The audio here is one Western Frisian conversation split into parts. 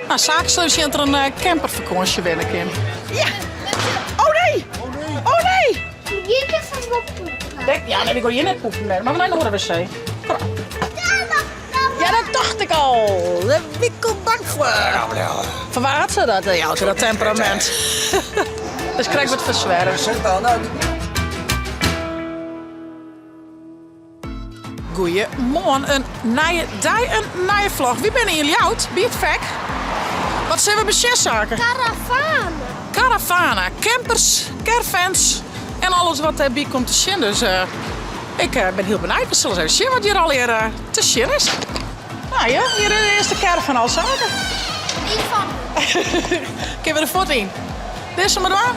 Nou, saken slim sjen dat er in camperfakânsje winne kin. Ja! Oh nee! Oh nee! Hjir kin se wol poepen. Ja, nee, we gean hjir net poepen, nee. Mar we nei in oare wc. Kom op. Ja, dat tocht ik al. Dêr wie ik al bang foar. Fan wa hat se dat, Jouke, dat temperamint? Dat is krekt wat ferswerre. Goeiemoarn, in nije dei, in nije vlog. Wy binne yn Ljouwert, by it fek. Wat sille we besjen, Sake? Karavana. Karavana, campers, caravans en alles wat dêrby komt te sjen. Dus uh, ik uh, bin hiel benijd. We sille ris even sjen wat hjir allegear uh, te sjen is. Nou ja, hjir is de earste caravan al, Sake. Ynfan. Kinne we der fuort yn? Dizze mar dwaan.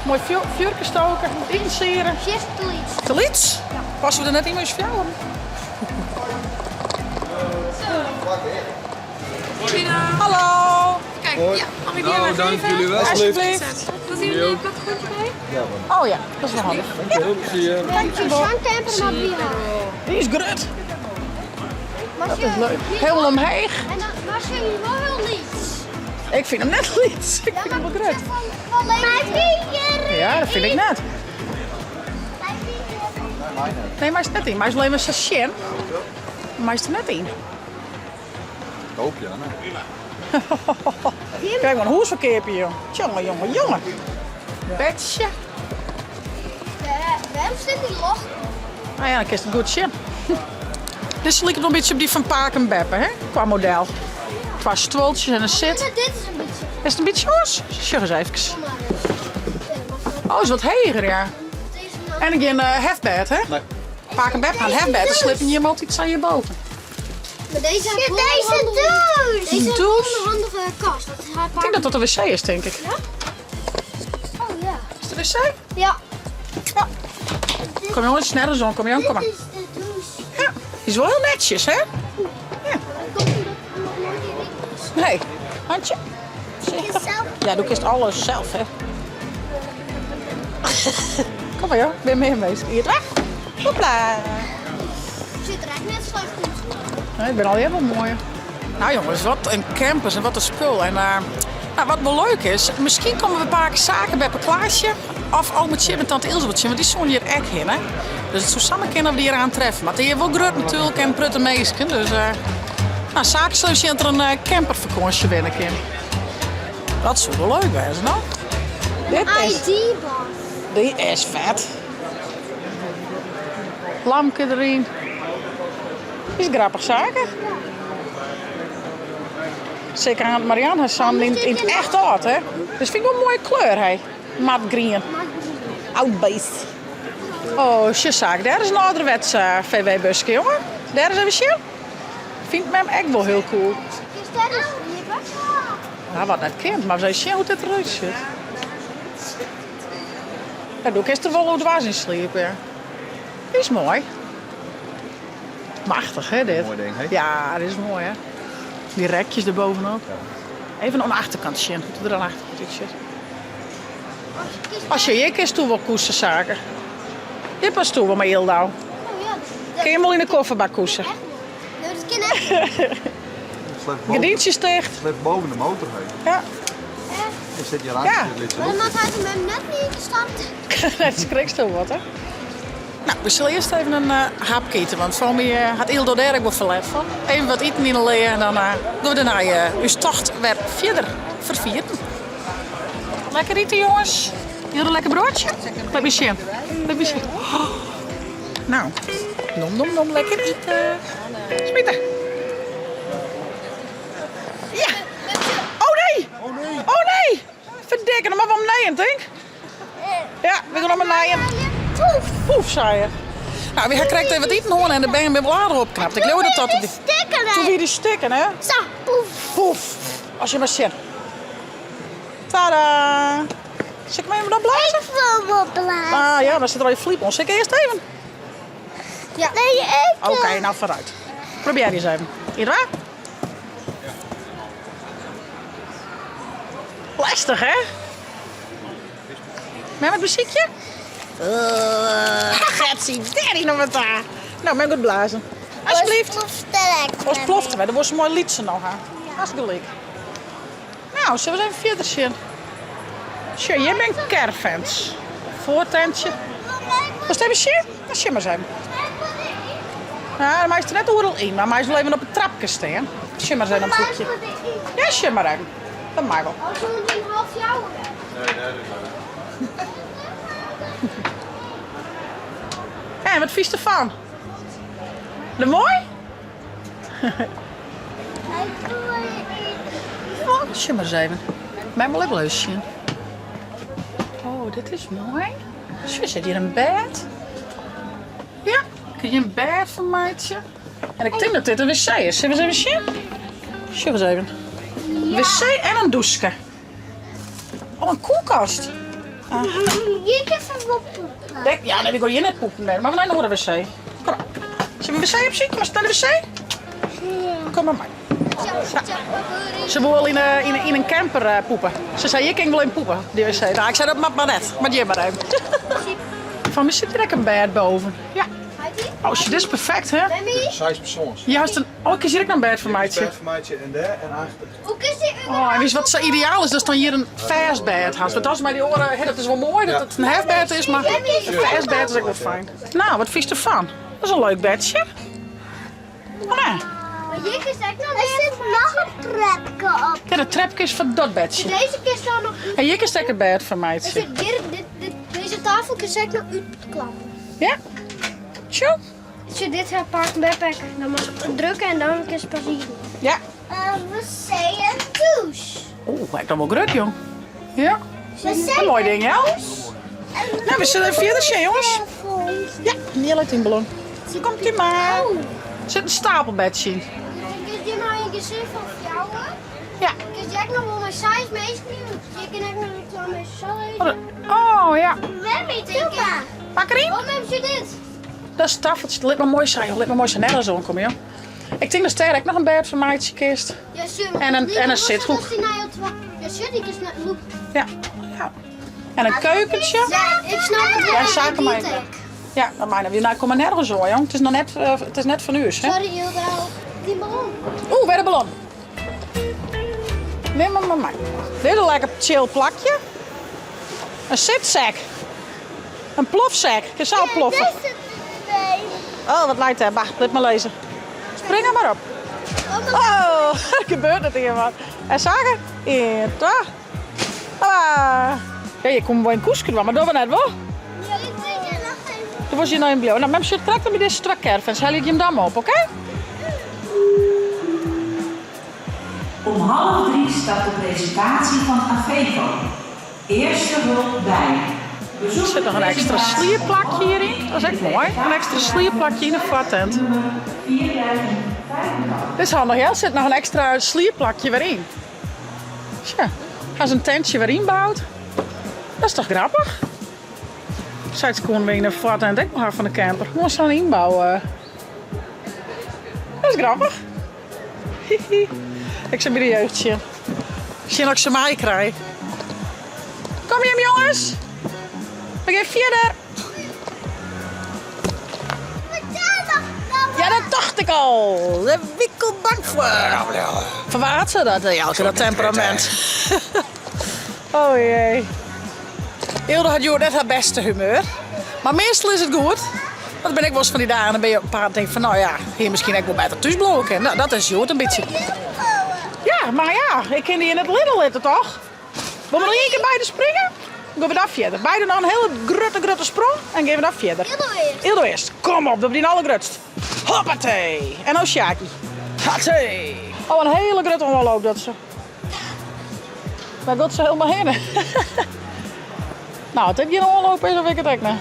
Moai fjurke stoke, itensiere. Just te lyts. Te lyts? Ja. Passe we der net yn mei ús fjouweren? Hallo. Kijk, ja, mag ik die Nou, even dank geven? jullie wel. Alsjeblieft. Doet u een plattegrondje bij? Oh ja, dat is wel handig. Heel veel plezier. Dankjewel. Zo'n camper maar bij haar. Die is grut. Maar Dat is leuk. Helemaal omheech. En dan, maar ze is wel heel lyts. Ik fyn him net lyts. Ik fyn him wol grut. Ja, dat fyn ik net. Nee, meist net yn. Meist wol even sa sjen. Meist der net yn. Hoop ja, nee. Kijk maar, een hûs ferkeapje, jong. Jonge, jonge, jonge. Bedsje. Wêrom sit dy loch? Nou ja, dan kinst it goed sjen. Dizze liket wol in bytsje op dy fan pake en beppe, hè? Kwa model. Twa stuoltsjes en in sit. Dit is in bytsje. Is it in bytsje oars? Sjoch ris efkes. Oh, is wat heger, ja. En gjin hefbêd, hè? Nee. Pake en beppe ha in hefbêd, dan sliepen jim altyd sa hjirboven. Maar deze deze douche. Deze Douche. een handige kast. Dat is haar Ik denk dat dat de wc is, denk ik. Ja? Oh ja. Is de wc? Ja. Ja. Kom jongens, sneller zon, kom jong, kom maar. Dit is de douche. Ja, die is wel heel netjes, hè? Ja. Dat komt omdat het nog nooit in winkel is. Nee. Handje. Voorzichtig. Ja, doe eerst alles zelf, hè. Kom maar, joh. Ik ben meer bezig. Hier, weg. Hopla. Zit er eigenlijk net slecht uit. Nee, ik ben al heel mooi. Nou jongens, wat een campers en wat een spul. En uh, nou, wat wel leuk is, misschien komen we een paar zaken bij Klaasje of ome Chip en tante Ilse want die zoen hjir ek hinne. Dus it soe samar kinne dat we dy hjir oantreffe. Mar it is hjir wol grut natuerlik en prutte minsken. Dus uh, nou, saken sille sjen oft der in uh, camperfakânsje winne kin. Dat soe wol leuk wêze, no? Dit is, ID-bus. dy is fet. Lampke deryn. Is grappich saken. Seker oan Marianne har sa'n yn it echt âld, hè? Dus fyn ik wol in moaie kleur, hè? Matgrien. Oud beest. Oh, sjoch saak, dêr is in âlderwets VW-buske, jonge. Dêr ris even sjen. Fynt mem ek wol hiel cool. Nou, wat net kind, mar ris even sjen hoe't dit derút sjocht. Ja, doe kinst der wol oerdwars yn sliepe, ja. Dy is moai. Machtich, hè, dit? Moai ding, hè? Ja, dit is moai, hè? Dy rekjes der bovenop. Even oan de achterkant sjen, hoe't it der oan de achterkant útsjocht. As je hjir kinst toe wol koese, Sake. Hjir past toe wol mei Jildau. Kin je him wol yn de kofferbak koese. Nee, dat kin echt. Gerdyntsjes ticht. Slept boven de motor heen. Ja. Er zit hier aan. Ja. Maar dan moat hy hem net niet starten. Dat skrikst hiel wat, hè? Nou, we sille earst even in hapke ite, want foar my hat Ildo dêr ek wol ferlet fan. Even wat iten yn 'e lea en dan dogge we dêrnei ús tocht wer fierder ferfieren. Lekker ite, jonges. Ildo, lekker broadsje? Lit my sjen. Lit my sjen. Oh. Nou, nom nom nom, lekker ite. Smite. Ja. Oh nee! Oh nee! Ferdikke, dan moatte we om nijen, tink. Ja, we gean om in nijen. Poef, poef, sei er. Nou, we ha krekt even wat iten hân en de bern binne wol aardich opknapt. Ik leau dat dat... Toen wie dy stikken, hè? Sa, poef. Poef. As je mar sjen. Tada! Sil ik him even opblaze? Ik wil wol blaze. Ah ja, dan sit der al je fliep oan. Sil ik earst even? Ja. Nee, ik. Oké, nou foarút. Probearje ris even. Ien, twa. Lestich, hè? Mem it besykje? Getsie, dêr noch wat ta. Nou, mem giet blazen. Alsjeblieft. Oars ploft Oars ploft er wer. Dan wolst in moai lytse noch ha. Ja. Hast gelyk. Nou, sille we ris even fierder sjen. Sjoch, hjir binne caravans. Foartentsje. Wolst even sjen? Dan sjen mar ris even. Ja, dan meist der net oeral yn, mar meist wol even op it trapke stean. Sjen mar ris even om it hoekje. Ja, sjen mar even. Dat mei wol. En wat fynst derfan? De moai? Oh, sjen mar ris even. Mem wol even sjen. Oh, dit is moai. Sjoch, sit hjir in bêd. Ja, kun je in bêd fan meitsje. En ik tink dat dit in wc is. Sille we ris even sjen? Sjoch ris even. Wc en in dûske. Oh, in koelkast. Hjir kinst wol poepen. Dek, ja, nee, we gean hjir net poepen. Nee, mar we nei in oare wc. Kom op. Sille we wc opsykje? Moatst nei de wc? Kom mar mei. Se wol yn, yn, yn in camper eh, poepen. Se sei, hjir kin ik wol even poepen, die wc. Nou, ik sei, dat moat mar net. Moat hjir mar even. Fan my sit hjir ek in bêd boven. Ja. Oh, dit is perfekt, hè? Seis persoans. Je hast in, oh, kinst hjir ek noch in bêd fan meitsje? Bêd fan meitsje en dêr en achter. Oh, en witst wat sa ideaal is, datst dan hjir in fêst bêd hast. Want dat is mei dy oare, hè, dat is wol moai dat it in hefbêd is, mar in fêst bêd is ek wol fijn. Nou, wat fynst derfan? Dat is in leuk bedsje. Oh nee. Der sit noch in trepke op. Ja, dat trepke is foar dat bedsje. Deze kinst dan noch En hjir kinst ek it bêd fan meitsje. Deze tafel kinst ek noch útklappe. Ja? Tsjoe. Sjoch, dit ha pak backpack. Dan moatst drukke en dan kinst pas iepen. Ja. Wc en douche. Oeh, ek noch wol grut, jong. Ja. In moai ding, ja? Nou, we sille even fierder sjen, jonges. Ja, hier leit dyn ballon. Komt u mar. Der sit in stapelbedsje yn. Kinst hjir mei in gesin fan fjouwer? Ja. Kinst ek noch wol mei seis minsken yn? Je kinne ek noch twa minsken sa lizze. Oh, ja. Pak deryn. Wat mem, sjoch dit. Dat is taffeltje. Lit mar moai sa, joh. Lit mar moai sa nergens oankomme, joh. Ik tink datst dêr ek noch in bêd fan meitsje kinst. Ja, sjoch. En in, en in sithoek. Ja, sjoch, dy kinst net lûke. Ja, ja. En in keukentsje. Ja, ik snap het. Ja, saken mei. Ja, dat mei net. Nou, kom mar nergens oan, jong. It is noch net, it is net fan ús, hè. Sorry, Hilda. Dyn ballon. Oeh, wer de ballon. Nim him mar mei. Dit is in lekker chill plakje. In sitsek. In plofsek. Kin sa al ploffe. Oh, wat leit dêr? Bah, lit mar lizze. Spring er mar op. Oh, der gebeurt net ien wat. En Sage? Ien, twa. Hoppa. Ja, je komme wol in koeske dwaan, mar dogge we net, wol? Do wolst hjir noch even bliuwe. Nou, mem sjocht krekt by dizze twa caravans. Helje ik jim dan mar op, oké? Om half drie start de presentatie van Aveco. Eerste hulp bij. Der sit noch in ekstra sliepplakje hjiryn. Dat is ek moai. In ekstra sliepplakje yn 'e foartent. Dit is handich, ja. Der sit noch in ekstra sliepplakje wer yn. Tsja, ha se in tentsje wer ynboud. Dat is toch grappich? Sayts koene we yn 'e foartent ek wol ha fan de camper. Gewoan sa'n ynbou. Dat is grappich. Hihi. Ik sil by de jeugd sjen. Sjen oft ik se meikrij. Kom jim jonges. We gean fierder. Ja, dat tocht ik al. Dêr wie ik al bang foar. Fan wa hat se dat, Jelke, dat temperamint? Oh jee. Hilde hat hjoed net har bêste humeur. Mar meastal is it goed. Want der binne ek wolris fan dy dagen, dan binne je op 'en paad en tink fan no ja, hie miskien ek wol better thús bliuwe kinnen. No, dat is hjoed in bytsje. Ja, mar ja, ik kin dy net allinne litte toch? Wolle we noch ien kear beide springe? Dan gean we dan fierder. Beide noch in hiele grutte, grutte sprong en gean we dan fierder. Hildo earst. Hildo earst. Kom op, dat dyn allergrutst. Hoppatee. En no Sjaki. Hatee. Oh, in hiele grutte oanloop dat se. Wêr giet se hielendal hinne? Nou, as dit gjin oanloop is, dan wit ik it ek net.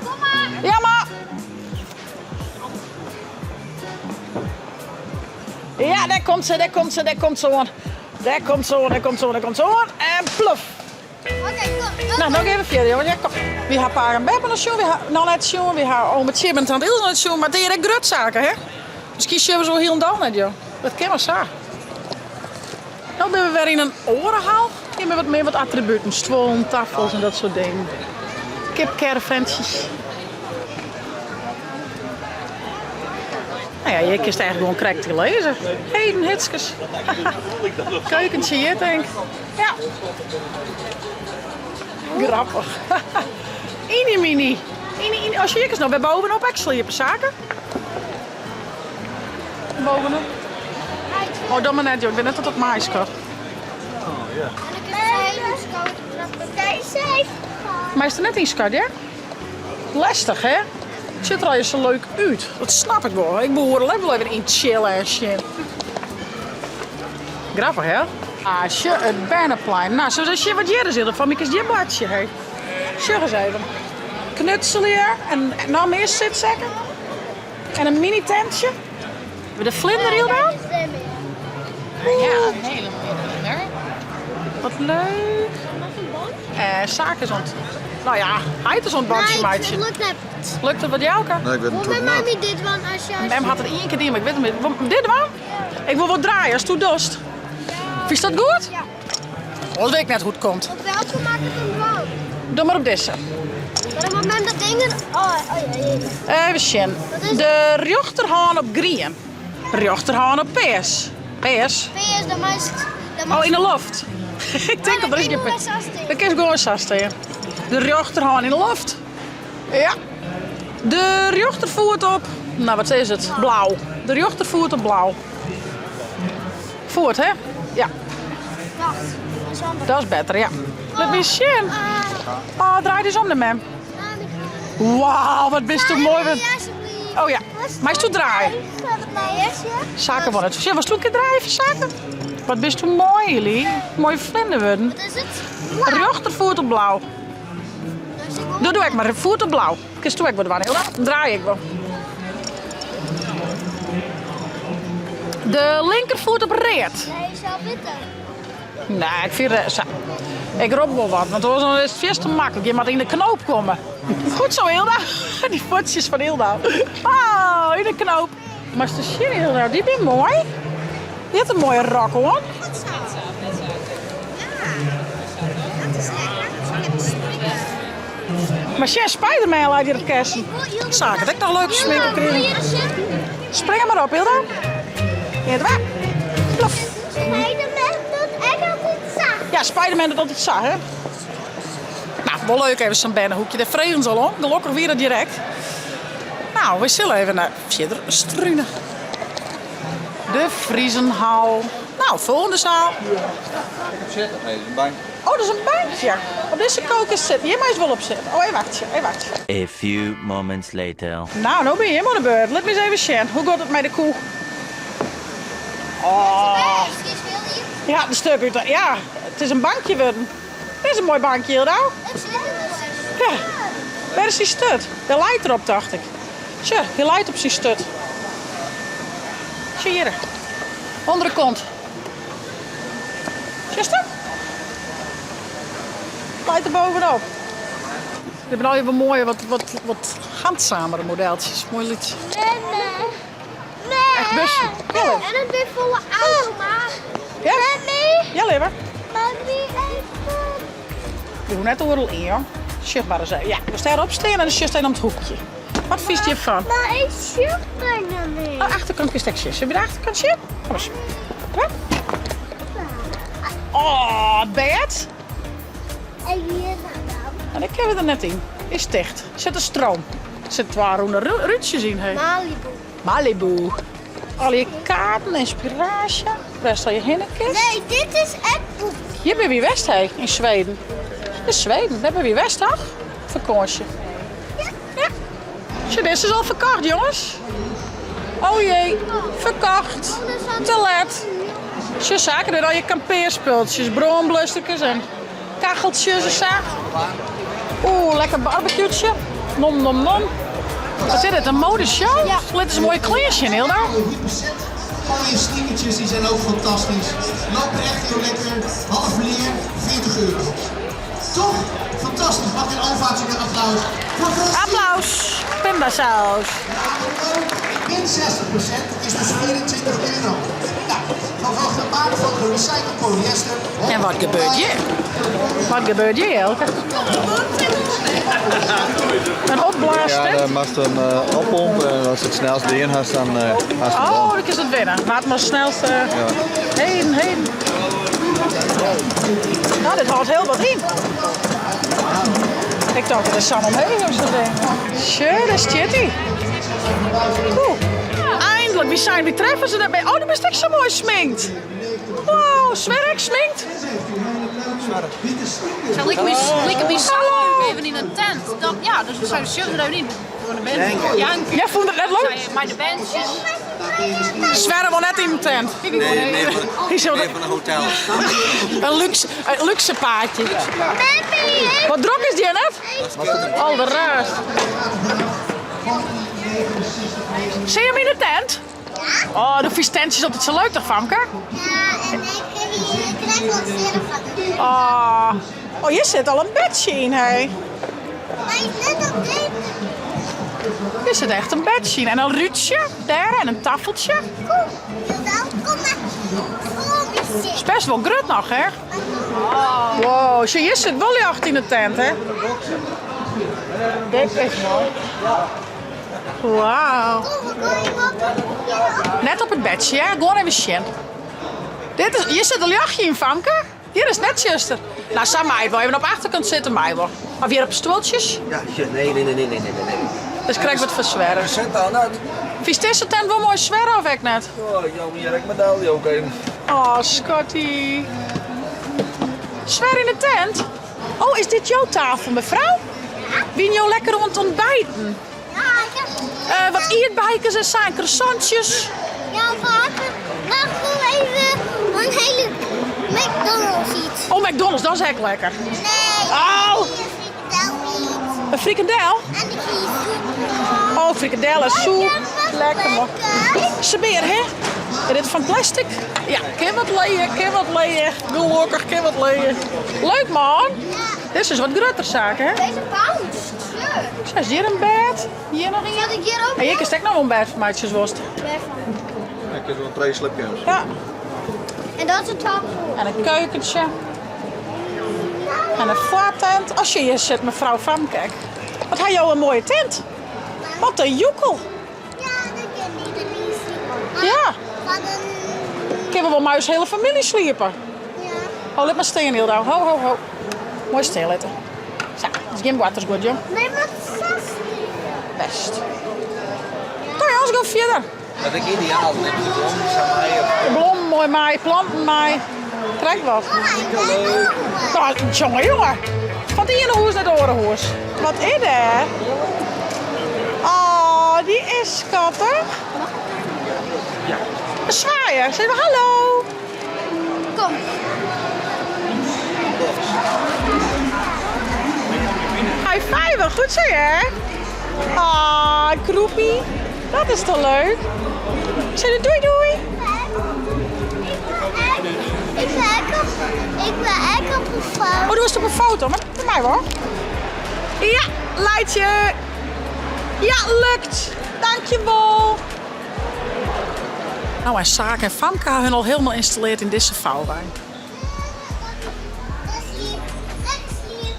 Kom mar. Ja, mar. Ja, dêr komt se, dêr komt se, dêr komt se oan. Dêr komt se oan, dêr komt se oan, dêr komt se oan. En plof. Oké, kom. Nou, no gean we fierder, jonges. Ja, kom. Wy ha pake en beppe noch sjoen, wy ha noch net sjoen. Wy ha ome Tjibbe en tante Ilse noch net sjoen. Mar it is hjir ek grutsaken, hè? Miskien sjogge we se wol hielendal net, joh. Dat kin mar sa. No binne we wer yn in oare hal. Hjir binne wat mear wat attributen, stuollen, tafels en dat soart dingen. Kipcaravantsjes. Nou ja, hjir kinst echt gewoan krekt lizze. Heden hitskes. Keukentsje hjir tink. Ja. Grappich. Iny miny. Iny iny. Oh, hjir kinst noch wer bovenop ek sliepe, Sake. Bovenop. Oh, dan mar net, joh. Ik wit net oft dat mei skat. Meist der net yn, skat, hear. Lestich, hè? It sjocht der allegear sa leuk út. Dat snap ik wol. Ik woe oeral ek wol even yn chille en sjen. Grappich, hè? Ah, sjoch, it berneplein. Nou, sille we ris sjen wat hjir is? Fan my kinst hjir boartsje, hé. Sjoch ris even. Knutselje en noch mear sitsekken. En in mini-tentsje. De vlinder Hilda? Ja, een hele mooie vlinder. Wat leuk. Eh, Saak is oan it... Nou ja, heit is oan it bantsje meitsjen. Nee, it lukt net. Lukt it wat Jouke? Nee, ik wit Wol it mei my dit dwaan as je... Mem hat it ien kear dien, mar ik wit it net. Dit dwaan? Ik wol wol draaie as do dochst. Fynst dat goed? Ja. Oars wit ik net hoe't it komt. Op welke moat ik him dwaan? Doch mar op dizze. Mar dan moat mem dat ding er... Oh, oh ja, hier. Even sjen. De rjochterhân op grien. Rjochterhân op pears. Pears? Pears, dan meist... Oh, yn de loft. Ik tink al, der is gjin pears. Dan kinst gewoan sa stean. De rjochterhân yn de loft. Ja. De rjochterfoet op, nou wat is it? Blau. De rjochterfoet op blau. Foet, hè? Ja. Wacht, dat is anders. Dat is better, ja. Lit my sjen. Oh, draai ris om de mem. Wauw, wat bist do moai. Oh ja, meist do draaie? Saken wol net. Sjen, wolst do in kear draaie foar Saken? Wat bist do moai, Jullie. Moaie vlinder wurden. Wat is it? Rjochterfoet op blau. Doe doe ek mar, foet op blau. Kinst do ek wol dwaan, Hilda? Dan draai ik wol. De linkerfoet op read. Nee, zelf witte. Nee, ik fyn sa. Ik rop wol wat, want oars dan is it fierste maklik. Je moatte yn de knoop komme. Goed zo, Hilda. Dy fuotsjes fan Hilda. Oh, yn de knoop. Moatst ris sjen, Hilda, dy binne moai. Dy hat in moaie rok oan. Goed zo. Ja, dat is lekker. Lekker springen. Mar sjen, Spiderman leit hjir op kessen. Saak it ek noch leuk sminke krigen. Spring mar op, Hilda. Ear twa. Plof. Spiderman doet ek altyd sa. Ja, Spiderman docht altyd sa, hè. Nou, wol leuk even sa'n bernehoekje. Dêr fregen se al om. Gelokkich wie dat direkt. Nou, we sille even nei fierder strune. De Friezenhal. Nou, folgjende saal. Nee, dat is in bank. Oh, dat is in bankje. Op dizze kook is sitten. Hjir meist wol op sitte. Oh, even wachtsje, even wachtsje. A few moments later. Nou, no bin jim oan de beurt. Lit my ris even sjen. Hoe giet it mei de koe? Oh. Ja, de stuk út. Ja, it is in bankje wurden. Dit is in moai bankje, Hilda. Ja. Wêr is syn sturt? Dêr leit er op, tocht ik. Sjoch, hy leit op syn sturt. Sjoch hjir. Under de kont. Sjochst it? Leit der bovenop. Dit binne allegear wol moaie, wat, wat, wat handzamere modeltsjes. Moai lyts. Echt bussen. Ja, leuk. En it binne folle automaten. Ja? Mami. Ja, leave. Mami, even. Je hoeft net oeral yn, joh. Sjoch mar ris even. Ja, moatst dêrop stean en dan sjochst even om it hoekje. Wat fynst hjirfan? Mar ik sjoch bijna net. Oh, achterkant kinst ek sjen. Sille we de achterkant sjen? Kom ris. Kom. Oh, bêd. En hjir dan? Nou, dêr kinne we der net yn. Is ticht. Sit de stroom. Der sitte twa rûne rútsjes yn. Hey. Malibu. Malibu. Al je kaarten, ynspiraasje. Wêr'tst al je hinne kinst. Nee, dit is ek boek. Hjir binne wy west, hé, yn Sweden. Dit is Sweden, dêr binne wy west, toch? Fakânsje. Ja. Sjoch, dizze is al ferkocht, jonges. Oh jee, ferkocht. Te let. Sjoch, Saken, dêr al je kampearspultsjes, brânblusserkes en kacheltsjes en sa. Oeh, lekker barbecuetsje. Nom, nom, nom. Wat is dit, een modeshow? Ja. Lit ris moaie klean sjen, Hilda. Al je sneakertjes die zijn ook fantastisch. Lopen echt heel lekker. Half leer, 40 euro. Toch? Fantastisch. Mag ik een ovatie en applaus voor Frans. Applaus. Pindasaus. Min 60% is dus 24 euro. Nou, van gemaakt van gerecycled polyester. En wat gebeurt hjir? Wat gebeurt hjir, Elke? Een opblaastent? Ja, dan moatst in oppompe en ast it snelst dien hast, dan hast it Oh, dan kinst it winne. Wa't mar snelst. Ja. Heden, heden. Nou, dit hâldt hiel wat yn. Ik tocht, it is sa omheech of sa'n ding. Sjoch, dêr stiet hy. Oeh, eindelijk. Wy seinen, wy treffe se net mear. Oh, do bist ek sa moai sminkt. Wow, Swerre ek sminkt? Sa like my, like my sa leuk even yn in tent. Dat, ja, dus we zeiden, zullen we er even in? Gewoon de band. Janken. Jij vond het net leuk? Mei de bandsjes. Swerre wol net yn in tent. Nee, nee, van, nee, van een hotel. Een luxe paadje. Wat drok is die net? Al de raast. Zie je hem in de tent? Oh, de fynst tentsjes altyd sa leuk toch, Famke? Ja, en ik krijg wel zin van. Oh. Oh, hier zit al een bedje in, hé. Maar is net op deze. Hier zit echt een bedje in. En een rútsje daar en een tafeltje. Kom, kom maar. Kom, Is best wel grut noch, hè? Wow, zie, hier zit wel jacht in de tent, hè? Dit is mooi. Wauw. Net op it bedsje, hè? Gewoan even sjen. Dit is, hjir sit in ljochtje yn, Famke. Hjir is net tsjuster. Nou, sa mei it wol. Even op achterkant sitte mei wol. Of hjir op stuoltsjes. Ja, nee, nee, nee, nee, nee, nee. Dus krekt wat foar Swerre. Zet aan uit. Fynst dizze tent wol moai Swerre of ek net? Oh, ik jou my ek medalje ook even. Oh, Scotty. Swerre yn de tent? Oh, is dit jo tafel, mefrou? Wiene jo lekker oan it ontbijten? Ja, ik heb... Uh, wat ierdbeikes en sa en croissantjes. Ja, wacht, wacht nog even een hele McDonald's iets. Oh, McDonald's, dat is echt lekker. Nee, Oh. een frikandel iets. Een frikandel? En de kies. Oh, frikandel en soep. Lekker man. Sabeer, hè? Is dit van plastic? Ja, kin wat leien, kin wat leien. Gelokkich, kin wat leien. Leuk man. Dit is wat grutter zaak, hè? Deze bounce. Zo, is hier een bed? Hier nog een. Zal ik hier ook En hier is ook nog een bed voor mij, worst. Ja, ik heb wel twee slipjes. Ja. En dat is een tafel. En een keukentje. En een voortent. Als je hier zit, mevrouw Famke. Wat had jou een mooie tent. Wat een joekel. Ja, dat ken ik. Dat is Ja. Van een... Kunnen we wel muis hele familie sliepen. Ja. Oh, laat maar staan, Hilda. Ho, ho, ho. Mooi stil zitten. Zo, dat is geen watersgoed, joh. Nee, maar zes. Best. Kom je, ons gaan verder. Dat ik ideaal. Neem de blom, zeg maar. Blom, mooi maai, planten maai. Trek wat. Nou, jongen, jongen. Van het ene hoes naar het andere hoes. Wat is dat? Oh, die is schattig. Een zwaaier. Zeg maar hallo. Kom. High five, goed zo hè? Ah, kroepie. Dat is toch leuk? Zeg doei doei. Ik wil echt op, ik wil echt op een foto. Oh, doe eens op een foto. Maar bij mij hoor. Ja, Leidje. Ja, lukt. Dankjewel. Nou, en Saak en Famke hebben hun al helemaal geïnstalleerd in deze vouwwijn. Dat is lief. Dat is lief.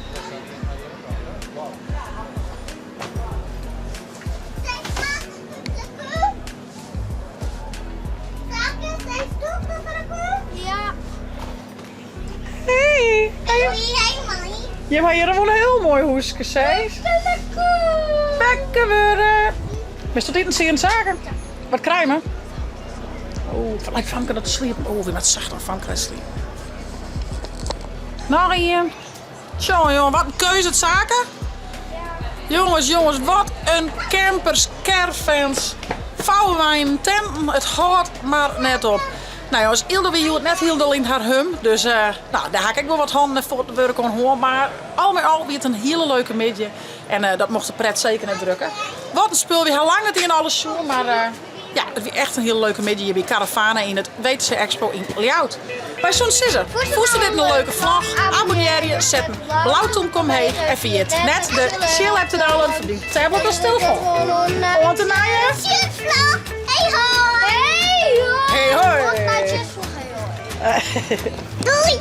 Ja. Hey. Hey, hey, Je hebt hier wel een heel mooi hoesje, Cees. Lekker worden. Maar tot dit een zaken. Wat krijg je? Oh, het lijkt Famke dat sliepen. Oh, wie wat zacht dan Famke dat sliepen. Nog een. Tjonge, jongen, wat een keuze het zaken. Jongens, jongens, wat een campers, caravans, vouwwijn, tenten. Het houdt maar net op. Nou jongens, Ilde wie het net heel in haar hum. Dus nou, daar haak ik wel wat handen voor te werken hoor. Maar al met al wie het een hele leuke midje. En dat mocht de pret zeker net drukken. Wat een spul, wie haar lang het in alles zo. Maar ja, het was echt een hele leuke midje hier bij Caravana in het WTC Expo in Ljouwert. Bij zo'n Sisser. Voest dit een leuke vlog? Abonneer je, zet een blauw tom omheen en via het net de chill hebt het al een verdiend tablet als telefoon. Want de naaien. Chillvlog. Hey hoi. Hey hoi. Doei.